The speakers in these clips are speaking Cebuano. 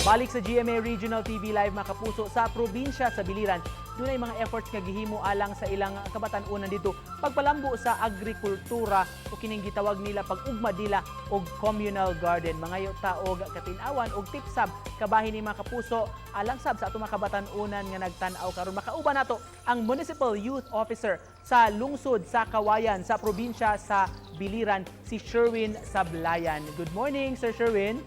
Balik sa GMA Regional TV Live, mga kapuso, sa probinsya sa Biliran. Dunay mga efforts nga gihimo alang sa ilang kabatan-unan dito pagpalambo sa agrikultura o kining gitawag nila pag-ugma nila og communal garden. Mangayo ta og katin-awan og tips sab kabahin ni, mga kapuso, alang sab sa atong mga kabatan-unan nga nagtan-aw karon. Makauban nato ang Municipal Youth Officer sa lungsod sa Kawayan sa probinsya sa Biliran, si Sherwin Sablayan. Good morning, Sir Sherwin.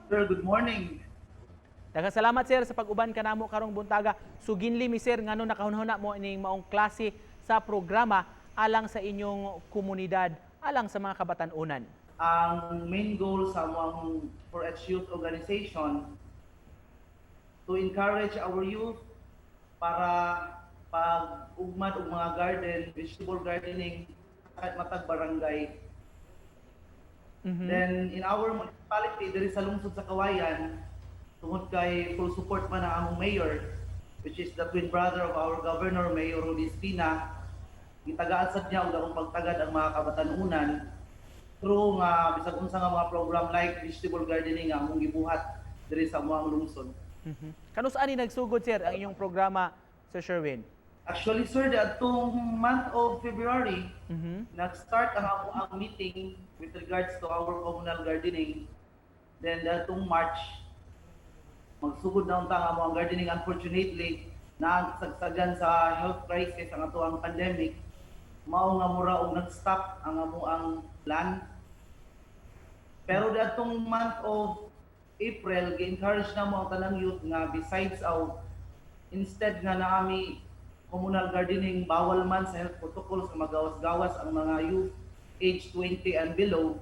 Sir, good morning. Daghang salamat, sir, sa pag-uban kanamo karong buntaga. Suginli mi, sir, ngano nakahunahuna mo ining maong klase sa programa alang sa inyong komunidad, alang sa mga kabatan-unan? Ang main goal sa among 4-H Youth Organization, to encourage our youth para pag ugmad og mga garden, vegetable gardening kahit matag barangay. Then in our municipality diri sa lungsod sa Kawayan, tungod kay full support man ang among mayor, which is the twin brother of our governor, Mayor Rudy Espina, gitagaan sad niya og dakong pagtagad ang mga kabatanunan through nga bisag unsa nga mga program like vegetable gardening nga among gibuhat diri sa among lungsod. Kanus-a ni nagsugod, sir, ang inyong programa, Sir Sherwin? Actually, sir, atong month of February, nag-start ang among meeting with regards to our communal gardening. Then atong March, magsugod na unta ang among gardening. Unfortunately, na sagsagan sa health crisis ang atoang pandemic, mao nga mura og nag-stop ang among plan. Pero atong month of April, gi-encourage na mo ang tanang youth nga besides aw instead nga naami communal gardening, bawal man sa health protocols nga magawas-gawas ang mga youth age 20 and below,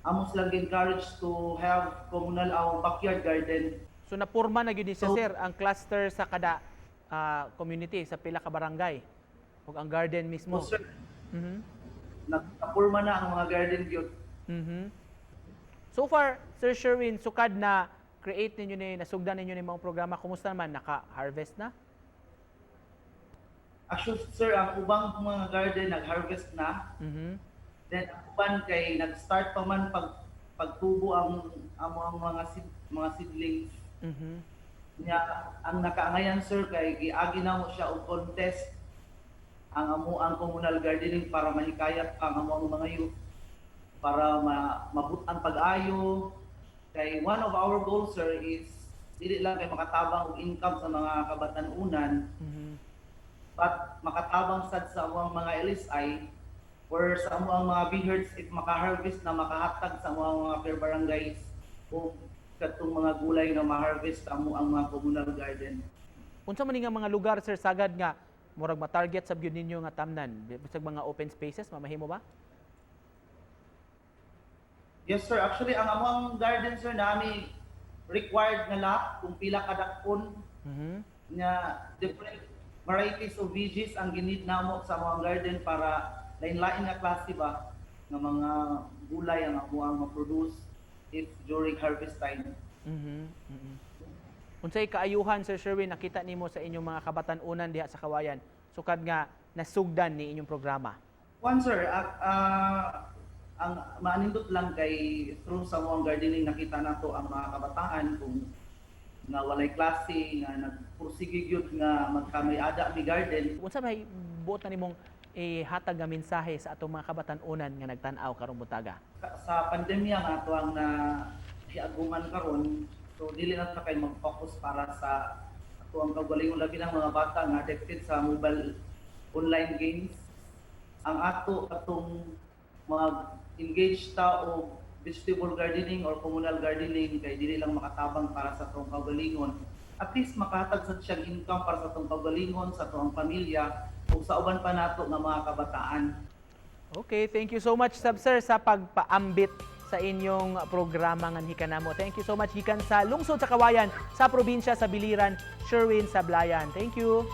amo silang encourage to have communal aw backyard garden. So napurma na gyud ni siya, So- sir, ang cluster sa kada community sa pila ka barangay ug ang garden mismo. So, sir, nagpurma na ang mga garden gyud. So far, Sir Sherwin, sukad na create ninyo ni, nasugdan ninyo ni mga programa, kumusta naman, naka-harvest na? Actually, sir, ang ubang mga garden nag-harvest na. Then ang uban kay nag-start pa man pagtubo ang among mga seedlings. Nya ang nakaangayan, sir, kay giagi na mo siya og contest ang amo ang communal gardening para mahikayat ang amo ang mga youth para mabut-an pag-ayo, kay one of our goals, sir, is dili lang kay makatabang og income sa mga kabatan-unan but makatabang sad sa among mga LSI or sa among mga B-herds if maka-harvest na, makahatag sa among mga per barangays o katong mga gulay nga ma-harvest sa among mga communal garden. Unsa man ni nga mga lugar, sir, sagad nga murag ma-target sa gyud ninyo nga tamnan? Bisag mga open spaces, mamahimo ba? Yes, sir, actually ang among garden, sir, nami required nga lot kung pila ka dakpon nga different varieties of veggies ang gi-need namo sa among garden para lain-lain nga klase ba nga mga gulay ang among ma-produce if during harvest time. Unsay kaayuhan, Sir Sherwin, nakita nimo sa inyong mga kabatan-unan diha sa Kawayan sukad nga nasugdan ni inyong programa? One, sir, ang maanindot lang kay through sa among gardening nakita nato ang mga kabataan kung nga walay klase nga nagpursige gyud nga magkamay-ada mi garden. Unsa may buot na nimong ihatag nga mensahe sa atong mga kabatan-unan nga nagtan-aw karong buntaga? Sa pandemya nga ato ang na hiaguman karon, so dili na ta kay mag-focus para sa ato ang kaugalingon, labi ng mga bata nga addicted sa mobile online games. Ang ato atong mag-engage ta og vegetable gardening or communal gardening kay dili lang makatabang para sa atong kaugalingon, at least makahatag sad siyang income para sa atong kaugalingon, sa atong pamilya ug sa uban pa nato nga mga kabataan. Okay, thank you so much sab, sir, sa pagpaambit sa inyong programa nga Hikanamo. Thank you so much gikan sa lungsod sa Kawayan sa probinsya sa Biliran, Sherwin Sablayan. Thank you.